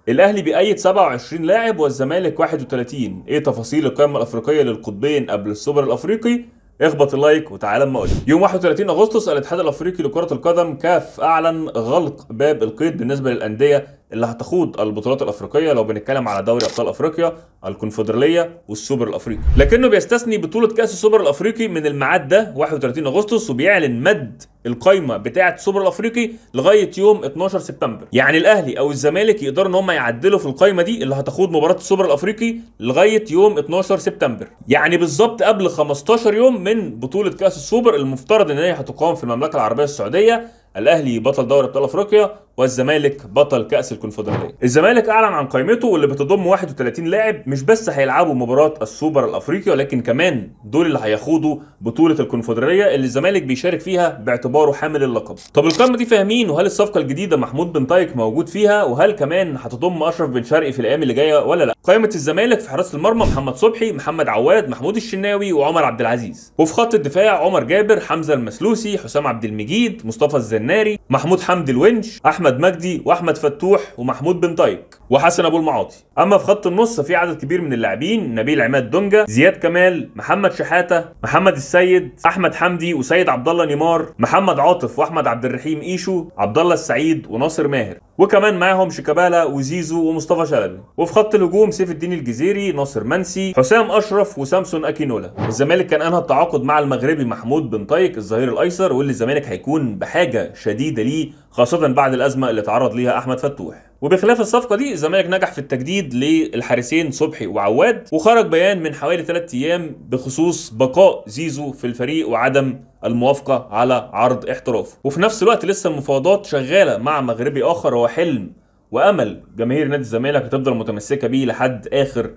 الاهلي بيأيد 27 لاعب والزمالك 31. ايه تفاصيل القائمة الافريقية للقطبين قبل السوبر الافريقي؟ اخبط ال like وتعالى اما اقول. يوم 31 اغسطس الاتحاد الافريقي لكرة القدم كاف اعلن غلق باب القيد بالنسبة للاندية اللي هتخوض البطولات الافريقية، لو بنتكلم على دوري ابطال افريقيا، الكونفدراليه والسوبر الافريقي، لكنه بيستثني بطوله كاس السوبر الافريقي من الميعاد ده 31 اغسطس، وبيعلن مد القايمة بتاعه السوبر الافريقي لغاية يوم 12 سبتمبر. يعني الاهلي او الزمالك يقدروا ان هم يعدلوا في القايمة دي اللي هتخوض مباراة السوبر الافريقي لغاية يوم 12 سبتمبر، يعني بالظبط قبل 15 يوم من بطوله كاس السوبر المفترض ان هي هتقام في المملكة العربية السعودية. الاهلي بطل دوري ابطال افريقيا والزمالك بطل كاس الكونفدراليه. الزمالك اعلن عن قائمته واللي بتضم 31 لاعب، مش بس هيلعبوا مباراة السوبر الافريقي، ولكن كمان دول اللي هيخوضوا بطوله الكونفدراليه اللي الزمالك بيشارك فيها باعتباره حامل اللقب. طب القائمة دي فاهمين؟ وهل الصفقة الجديدة محمود بن طايق موجود فيها؟ وهل كمان هتضم اشرف بن شرقي في الايام اللي جاية ولا لا؟ قائمة الزمالك في حراسة المرمى محمد صبحي، محمد عواد، محمود الشناوي وعمر عبد العزيز، وفي خط الدفاع عمر جابر، حمزة المسلوسي، حسام عبد المجيد، مصطفى الزناري، محمود حمدي الونش، احمد مجدي واحمد فتوح ومحمود بن طايق وحسن ابو المعاطي. اما في خط النص في عدد كبير من اللاعبين: نبيل عماد دونجا، زياد كمال، محمد شحاته، محمد السيد، احمد حمدي وسيد عبد الله نيمار، محمد عاطف واحمد عبد الرحيم ايشو، عبد الله السعيد وناصر ماهر، وكمان معاهم شيكابالا وزيزو ومصطفى شلبي. وفي خط الهجوم سيف الدين الجزيري، ناصر منسي، حسام اشرف وسامسون اكينولا. الزمالك كان انهى التعاقد مع المغربي محمود بن طايق الظهير الايسر، واللي الزمالك هيكون بحاجة شديدة ليه خاصة بعد الازمة اللي تعرض ليها احمد فتوح. وبخلاف الصفقة دي الزمالك نجح في التجديد للحارسين صبحي وعواد، وخرج بيان من حوالي 3 ايام بخصوص بقاء زيزو في الفريق وعدم الموافقة على عرض احترافه. وفي نفس الوقت لسه المفاوضات شغالة مع مغربي اخر هو حلم وامل جماهير نادي الزمالك هتفضل متمسكة بيه لحد اخر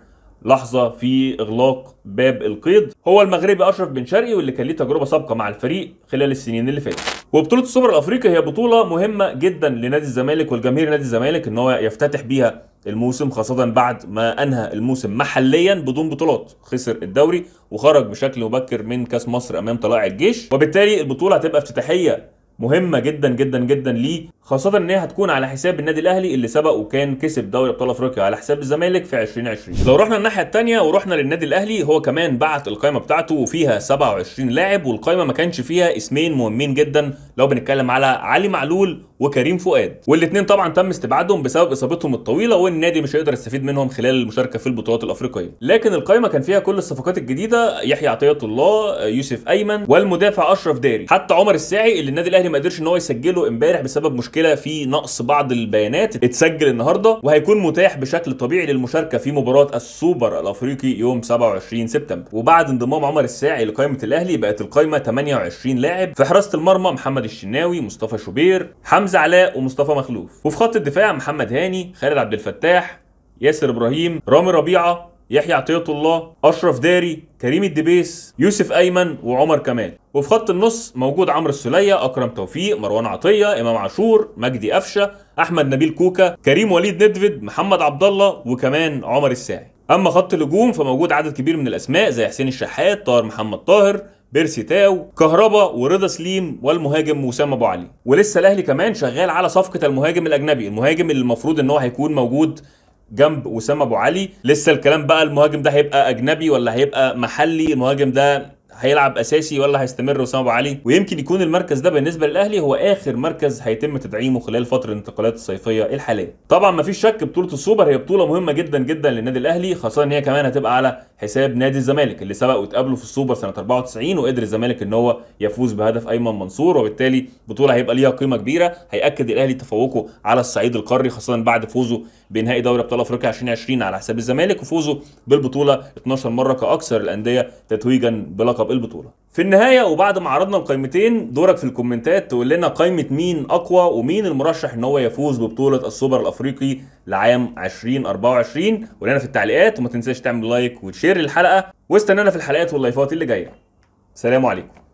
لحظة في اغلاق باب القيد، هو المغربي اشرف بن شرقي، واللي كان ليه تجربه سابقه مع الفريق خلال السنين اللي فاتت. وبطولة السوبر الافريقي هي بطوله مهمة جدا لنادي الزمالك والجماهير نادي الزمالك ان هو يفتتح بيها الموسم، خاصة بعد ما انهى الموسم محليا بدون بطولات، خسر الدوري وخرج بشكل مبكر من كاس مصر امام طلائع الجيش، وبالتالي البطولة هتبقى افتتاحيه مهمة جدا جدا جدا ليه، خاصة ان هي هتكون على حساب النادي الاهلي اللي سبق وكان كسب دوري ابطال افريقيا على حساب الزمالك في 2020. لو رحنا الناحية الثانية ورحنا للنادي الاهلي، هو كمان بعت القائمة بتاعته وفيها 27 لاعب، والقائمه ما كانش فيها اسمين مهمين جدا لو بنتكلم على علي معلول وكريم فؤاد، والاثنين طبعا تم استبعادهم بسبب اصابتهم الطويلة والنادي مش هيقدر يستفيد منهم خلال المشاركة في البطولات الافريقية. لكن القائمة كان فيها كل الصفقات الجديدة: يحيى عطية الله، يوسف ايمن، والمدافع اشرف داري، حتى عمر الساعي اللي النادي الاهلي ما قدرش ان هو يسجله امبارح بسبب مشكلة في نقص بعض البيانات، اتسجل النهارده وهيكون متاح بشكل طبيعي للمشاركة في مباراة السوبر الافريقي يوم 27 سبتمبر. وبعد انضمام عمر الساعي لقائمة الاهلي بقت القائمة 28 لاعب. في حراسة المرمى محمد الشناوي، مصطفى شوبير، حمزة علاء ومصطفى مخلوف، وفي خط الدفاع محمد هاني، خالد عبد الفتاح، ياسر ابراهيم، رامي ربيعة، يحيى عطية الله، اشرف داري، كريم الدبيس، يوسف ايمن وعمر كمال. وفي خط النص موجود عمرو السوليه، اكرم توفيق، مروان عطية، امام عاشور، مجدي قفشه، احمد نبيل كوكا، كريم وليد ندفد، محمد عبد الله، وكمان عمر الساعي. اما خط الهجوم فموجود عدد كبير من الاسماء زي حسين الشحات، طاهر محمد طاهر، بيرسي تاو، كهربا، ورضا سليم، والمهاجم وسام ابو علي. ولسه الاهلي كمان شغال على صفقة المهاجم الاجنبي، المهاجم اللي المفروض ان هو هيكون موجود جنب وسام ابو علي. لسه الكلام بقى المهاجم ده هيبقى اجنبي ولا هيبقى محلي، المهاجم ده هيلعب اساسي ولا هيستمر وسام ابو علي. ويمكن يكون المركز ده بالنسبة للاهلي هو اخر مركز هيتم تدعيمه خلال فترة الانتقالات الصيفية الحالية. طبعا مفيش شك بطوله السوبر هي بطوله مهمة جدا جدا للنادي الاهلي، خاصة ان هي كمان هتبقى على حساب نادي الزمالك اللي سبق واتقابلوا في السوبر سنة 94 وقدر الزمالك ان هو يفوز بهدف ايمن منصور، وبالتالي بطوله هيبقى ليها قيمة كبيرة. هياكد الاهلي تفوقه على الصعيد القاري، خاصة بعد فوزه بنهائي دوري ابطال افريقيا 2020 على حساب الزمالك، وفوزه بالبطولة 12 مرة كاكثر الاندية تتويجا بلقب البطولة. في النهاية وبعد ما عرضنا القائمتين، دورك في الكومنتات تقول لنا قائمة مين اقوى ومين المرشح ان هو يفوز ببطولة السوبر الافريقي لعام 2024. قول لنا في التعليقات، وما تنساش تعمل like وتشير للحلقة، واستنانا في الحلقات واللايفات اللي جاية. سلام عليكم.